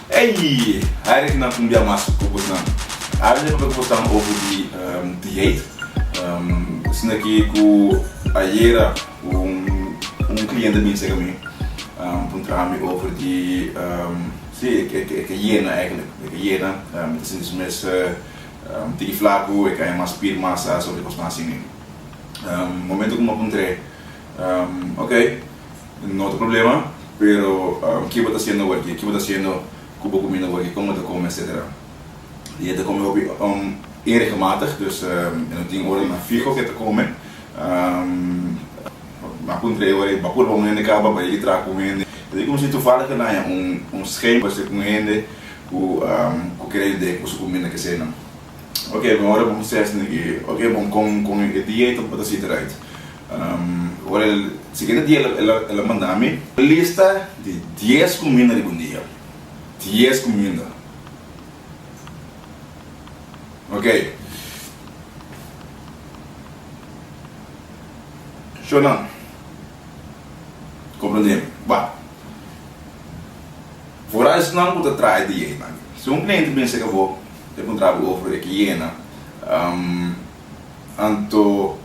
Ey! Hai rek nan un bia mas ku bosnan. Awe mi ta papia ku bosnan over di dieet. Asina ki ku ayera un un kliente a bin serka mi puntra mi over di si e ke yena eigenlijk. E ke yena mi ta sinti su mes tiki flaku, e ke haña mas spiermasa, soort di kosnan asina. Momento ku mi a puntr'é, ok. No ta problema, pero ki bo ta haciendo awor aki? Ki bo ta haciendo cu bo cuminda awor aki? Con bo ta come, etcetera. Y e ta come hopi onregelmatig, dus e no tin oranan fiho cu e ta come. Mi a puntra e ora, bo a purba un hende caba, bo a yega traha cu un hende? E di como si toevallig el a haña un schema cu un hende cu cu kere yud'é cu su cuminda keseinan. Ok, mi ora bo mester haci aki, ok, bon con con e dieet bo ta haci eruit? Ora el siguiente dia el a el a manda mi lista di dies cuminda riba un dia, dies cuminda. Ok. Shonan, comprende mi? Ba. Vooral esnan cu ta traha e dieetnan. Si un cliente bin cerca bo e puntra bo over e ki yena, anto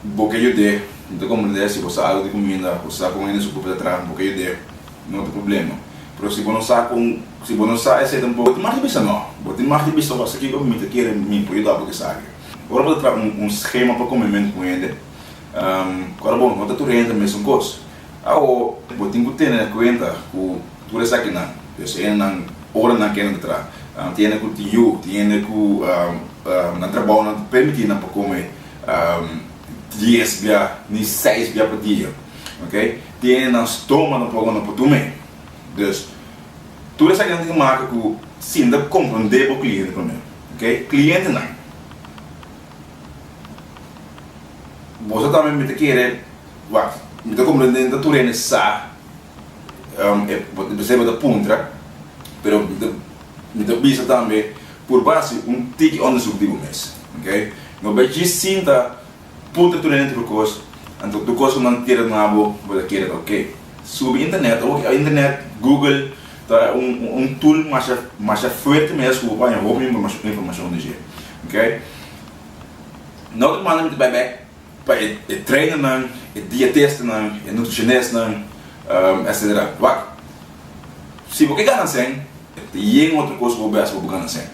bo ke yud'é, mi ta comprende si bo sa algo di cuminda, bo sa con hende su cuerpo ta traha, bo ke yud'é, no ta problema. Pero si bo no sa con, si bo no sa esei tampoco, bo tin mag di bisa no, bo tin mag di bisa wak kico mi ta kere mi por yuda bo ku esaki. Ora bo ta traha un schema pa comemento cu hende, ora bo no ta tur hende ta mesun cos. Awo bo tin ku tene na kuenta ku tur esakinan, dus e hendenan ora nan kende ta traha, tin hende ku tin yu, tin hende ku nan trabounan ta permití nan pa kome dies bia ni seis bia pa dia, ok, tin hende nan stoma tampoko no por tume, dus tur esakinan tin ke maka ku sinta komprondé bo kliente promé, ok, klientenan boso tambe mi ta kere. Wak, mi ta comprende ta tur hende sa e p'esei bo ta puntra, pero mi ta mi ta bisa tambe purba hasi un tiki onderzoek di bo mes, ok. No bai djis sinta puntra tur hende tur kos, anto tur kos ku nan tira na bo, bo ta kere ta ok. Subi internet, awor ki internet, google ta un un tool masha masha fuerte mes ku bo por haña hopi informashon di dje, ok. Na otro banda mi ta bai bek. Pa e trainernan, e dietestanan, e nutricionistnan, etcetera. Wak, si bo ke gana sèn, ta yen otro kos ku bo bes pa bo gana sèn.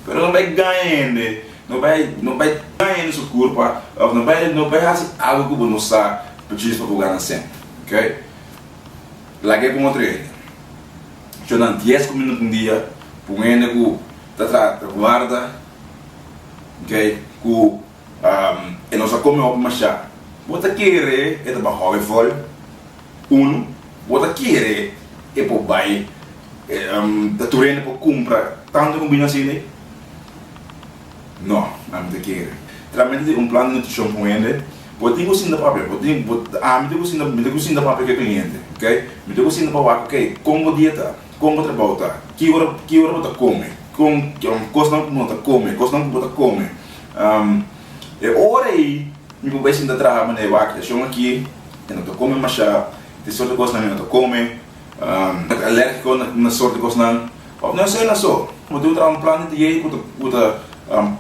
Pero no bai gaña hende, no bai no bai gaña hende su kurpa òf no bai no bai hasi algu ku bo no sa precies pa bo gana sèn, ok. Laga e pa un otro hende. Yo nan dies kuminda pa un dia pa un hende ku ta traha ta warda, ok, ku. E no sa come hopi mashá. Bo ta kere e ta ba hou e vol? Unu, bo ta kere e por bai ta tur hende por cumpra tanto cuminda asina ei? No, ami ta kere. Tramente di un plan di nutricion pa un hende, bo tin cu sinta papia, bo tin, bo, ami tin cu sinta, mi tin cu sinta papia cu e cliente, ok? Mi tin cu sinta pa wak, ok, con bo dieta? Con bo trabou ta? Ki ora, ki ora bo ta come? Con, cosnan cu bo no ta come, cosnan cu bo ta come. E ora ei mi por bai sinta traha manera wak e shon aki e no ta come masha tin sorto kosnan e no ta come ta alergiko na sorto kosnan of no esei na so bo tin ku traha un plan di diet ku ta ku ta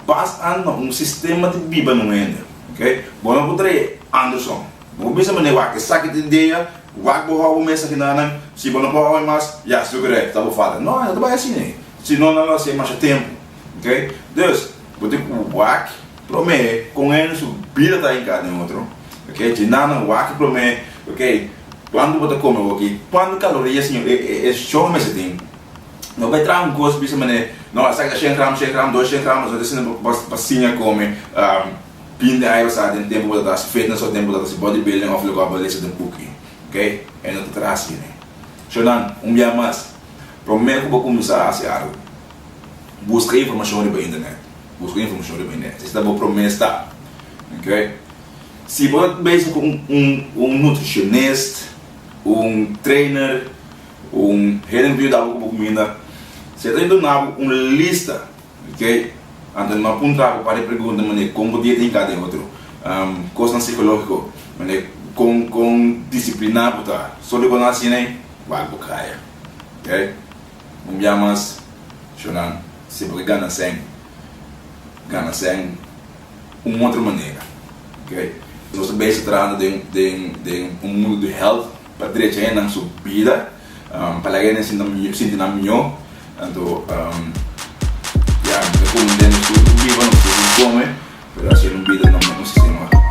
pas an na un sistema di biba na un hende ok bo no por trae anderson bo por bisa manera wak esaki ta idea wak bo hou bo mes akinanan si bo no por hou mas ya sucre ta bo falta no e no ta bai asina si no nan lo hasi masha tempo ok dus. Bo tin ku wak promé kon hende su bida ta hinká den otro. Ok, djinannan wak promé, ok, kuantu bo ta kome awor-aki, kuantu kaloria señor e e shon mester tin. No bai traha un kos bisa manera, no esaki ta shen gram, shen gram, dos shen gram, pasobra asina bo bo siña kome binte aña pasá den tempu bo ta hasi fitness òf tempu bo ta hasi bodybuilding òf loke bo a lesa den buki. Ok, e no ta traha asina. Shonnan, un bia mas, promé ku bo kuminsá hasi algu. Buska informashon riba internet. Buska informashon riba internet. Esei ta bo promé stap. Ok. Si bo ta bezig ku un un un nutritionist, un trainer, un hende ku ta yuda bo ku bo kuminda, si e ta duna bo un lista, ok, anto no a puntra bo par di pregunta manera kon bo dieta hinká den otro, kosnan sikológiko, manera kon kon disipliná bo ta. Solo di bo nan asina ei, wak bo kaya. Ok. Un bia mas, shownan, si bo ke gana sèn, gana sèn un otro manera. Ok. Nos ta bezig trahando den den den un mundu di health pa drecha hendenan su bida, pa laga hende sinta sinti nan mihó. Anto ya, mi ta komprende nos tur ku biba, nos tur ku kome, pero hasiendo un bida na un sistema.